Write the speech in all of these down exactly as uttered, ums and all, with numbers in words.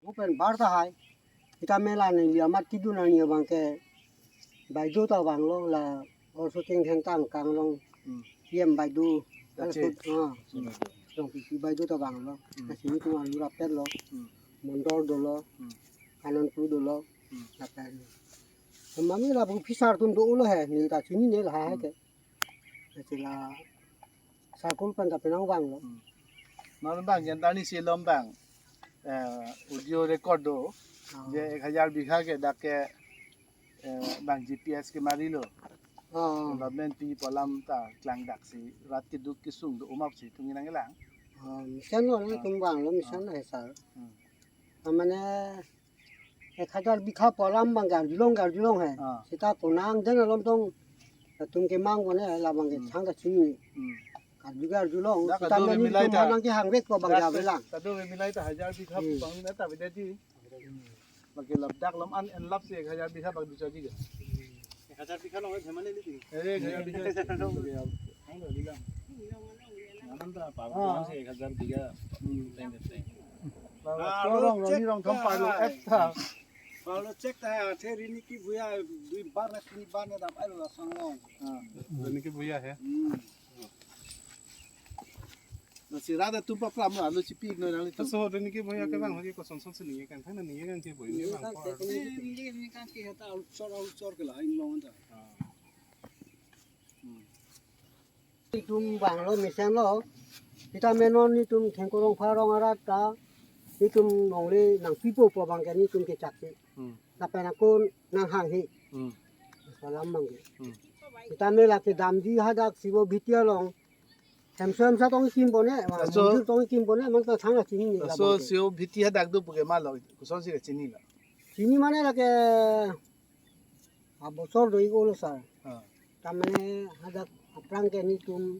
Open bar ta hai. Kita mela ni liamat kidun ani abang ke Baidu ta vanglo la also ting theng tang kang long Hmm. P M Baidu. Kache. Ah. Hmm. Long P P Baidu ta vanglo. Hmm. Kasi ni tum alu rapet lo. Hmm. Mondol dolo. Hmm. Anandpur dolo. Hmm. Lapen. Mami la bu phisar tum dolo he. Neli ta chinine la hai Hmm. ke. Kasi la circle pen ta penang vanglo. Hmm. Malam bang, yang tadi si lombang. Eh, audio record do. Ah. Je ek hajar bigha ke dak ke, eh, bang G P S ke mari lo. Ah. Development pi pu alam ta klang dak si rat keduk kesung do umap si tung inang ilang. Ah, mesen lo na Ah. tum vanglo, mesen Ah. lo he sir. Hmm. Ah, mane ek hajar bigha pu alam bang garjulong garjulong he. Ah. Seta konang jen alom tong tum kemang kone la bang ke Hmm. thang kachini. Hmm. Garju garjulong. Dak seta kadokave mane milai tum ta. Hanang kehang vek pu bang Dak javelang. Kadokave milai ta hajar bigha Hmm. bang na ta beda di. Bagi ladak lom an en lap si ek hajar bigha bang ducha jiga. Ek hajar bigha long dhemali li di. Eh, ek hajar bigha. Ang lo bilang. Naman ta par Ah. si ek hajar bigha. Hmm. Teng, teng. Lalu Ah, orang lo cek rong rong thom ta parlo hai. Ep ta. Kalau cek ta hai, athe Rini ki Bhuya dui bar na tini bar na dam ai lo la sang long. Ah. Rini ki Bhuya he. Hmm. Na si rada tum pa pram lo, alo si pi igno nang itu. So Rini ki Bhuya ke bang hoji koson son si ni kan thang na ni kan ke Bhuya ni Ni bang kan ko. Ke ni ni kan ke ta ulchor ulchor ke la in long ta. Ah. Hmm. Itum vanglo mesen lo. Kita menon itum Thengkurong Pharong arat ta. Itum longle nangpipo pu bang ke ni itum kechak si. Hmm. Lapen akun nanghanghe. Hmm. Salam bang ke. Hmm. Kita mela kedamji hadak Sibo Bhitia long. Hemso hemsa tong kim pone, ma Laso monjur tong kim pone, mang ta thang la chini ni la Laso bang ke. Sibo Bhitia hadak do pu ke ma lo, koson si kachini lo. Chini mane la ke abosor do ik olo sir. Ah. Tamane hadak aphrang ke nitum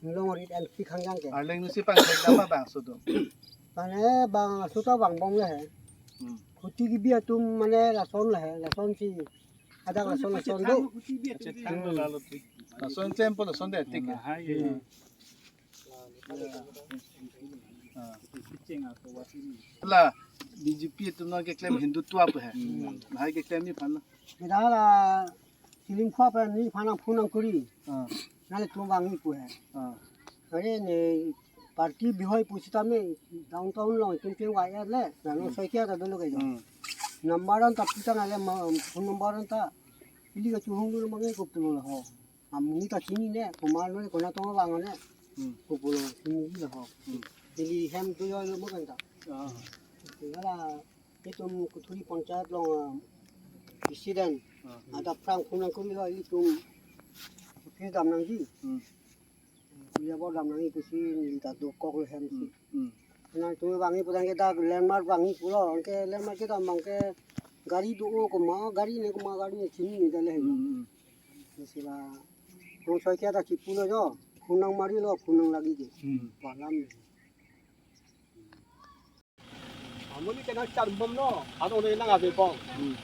nilong rit an si khangjang ke. Arleng nusi pang thek dama bang sudo. Mane bang suta bang bong le he. Hmm. Khuti kibi atum mane lason le he, lason si hadak lason lason do. Khuti bi atum si. Lason klem po lason de tik. Hmm. Ah. La B J P atum nang keklem Hindutva pu he. Hmm. Lahai keklem ni phan. Beda la Kilim khua pen ni phan nangphun nangkuri. Ah. Nale tum vangji pu he. Ah. Are ne party bihoi pu sitame downtown long tum tum Y R le. Nang Hmm. soi kia ta dolo ke jo. Hmm. Number an ta pitang ale ma phone number an ta. Ili ka chuhung dulu mangai ko pulo la ho. Amuni ta chini ne, kumar no kona tong vang ne. Hmm. Ko pulo chini la ho. Hmm. Ili hem tu yo lo mo kan ta. Ah. Tinggal la Itum Kuthuri Panchayat long, ah, president. Ah. Ada phrang phun nangkuri lo itum. Kuthuri dam nangji. Hmm. Kuya bo dam nangji kusi neli ta dokok le hem si. Hmm. Hmm. Nangtum vangji putang ke dak landmark vangji pulo. Anke landmark ke dam bang ke gari do o koma, gari ne koma, gari ne chini ne dale. Hmm, hmm. Sila. Nang soi kia ta chipulo jo. Phun nangmari lo, phun nanglagi ke. Hmm. Balam. Amuni ke nang charbom no, adong ne nang ave bom. Hmm.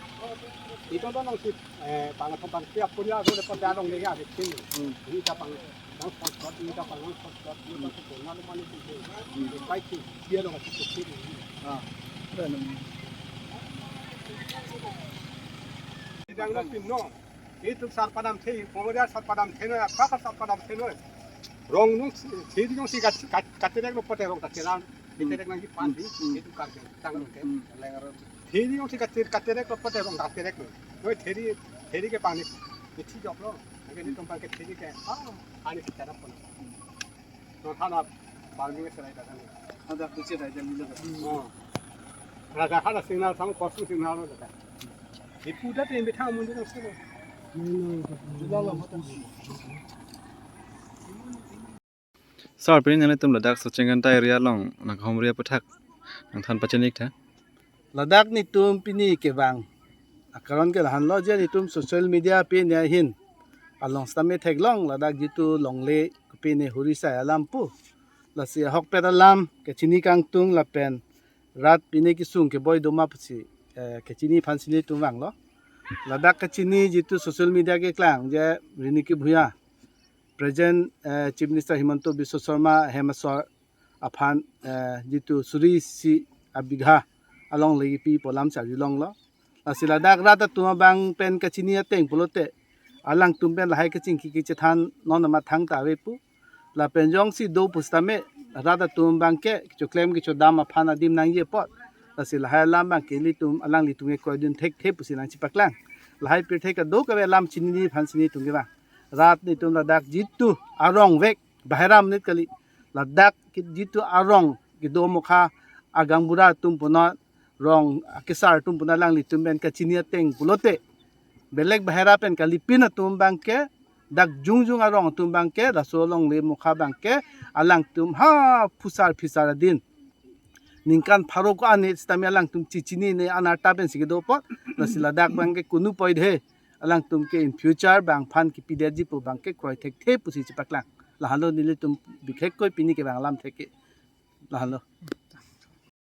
Ito to nang si, eh, bang to bang siap punya ado de pada adong ne ave kin. Hmm. Ini ta bang nang spot spot, ini ta bang nang spot spot, ini ta spot spot, nang mani tu. Hmm. Ini pai tu, dia dong si tu. Ah. Ini dang nang pin no. Itu sar padam the, pemuda sar padam the no, apa ka sar padam the no. Rong nung si, si nung si kat, kat, katerek no pote rong kateran. Katerek nang ipan di, Hmm. itu karke, tang no ke. Hmm. Theri nung si kater, katerek no pote rong katerek no. No theri, theri ke pani. Ithi jok lo. Age ni tumpang ke theri ke. Ah, pani kita dapat. No thana pani ke serai dapat. Ada tu serai dapat. Oh. Raja hana signal sang kosu signal lo dapat. Ipu dapat yang betang mun dapat sih. Jula lo. Sir, pini nanglitum ladak Sachengkanta area along nang hom area aputhak nangthan pachini ik tha. Ladak nitum pini kevang akaron ke lahan lo je nitum social media pini ahin along sitame theklong ladak jitu longle pini hurisai alam pu. Lasi ahokpet alam kechini kangtung lapen rat pini kesung keboi doma pusi, eh, kechini aphan si nitum vanglo. Ladak kechini jitu social media keklang je Rini ki Bhuya present, eh, Chief Minister Himanta Biswa Sarma hem asor aphan, eh, jitu suri isi abigha alongle kipi pu alam si arjulonglo. Lasi ladak rat atum abang pen kachini ateng pulote alangtum pen lahai kachingki kachethan non amat thangta ave pu. Lapen jongsi do pusitame rat atum abangke kechoklem kechodam aphan adim nangji apot. Lasi lahai alam abangke ilitum alanglitum ke kroidun thekthe pusi nangchipaklang. Lahai pirthe kadokave alam chinine aphan si nelitum kevang. Rat nelitum ladak jitu arong vek, bahira monit kali. Ladak ke jitu arong kedo mokha agaonbura atum puna, rong akesar atum puna alanglitum pen kachini ateng pulote belek bahira pen kalipin atum abangke, dak jongjong arong atum abangke, laso alongle mokha abangke alangtum ha phusar phisar adin ningkan pharo ko-an sitame alangtum chechinine anarta pensi kedo apot. Lasi ladak abangke kunu poidhe alangtum ke in future bang aphan kipidetji pu abangke kroi thekthe pusi chipaklang. Lahenlo nelitum bikhekkoi pini kevang alam thek ke. Lahenlo.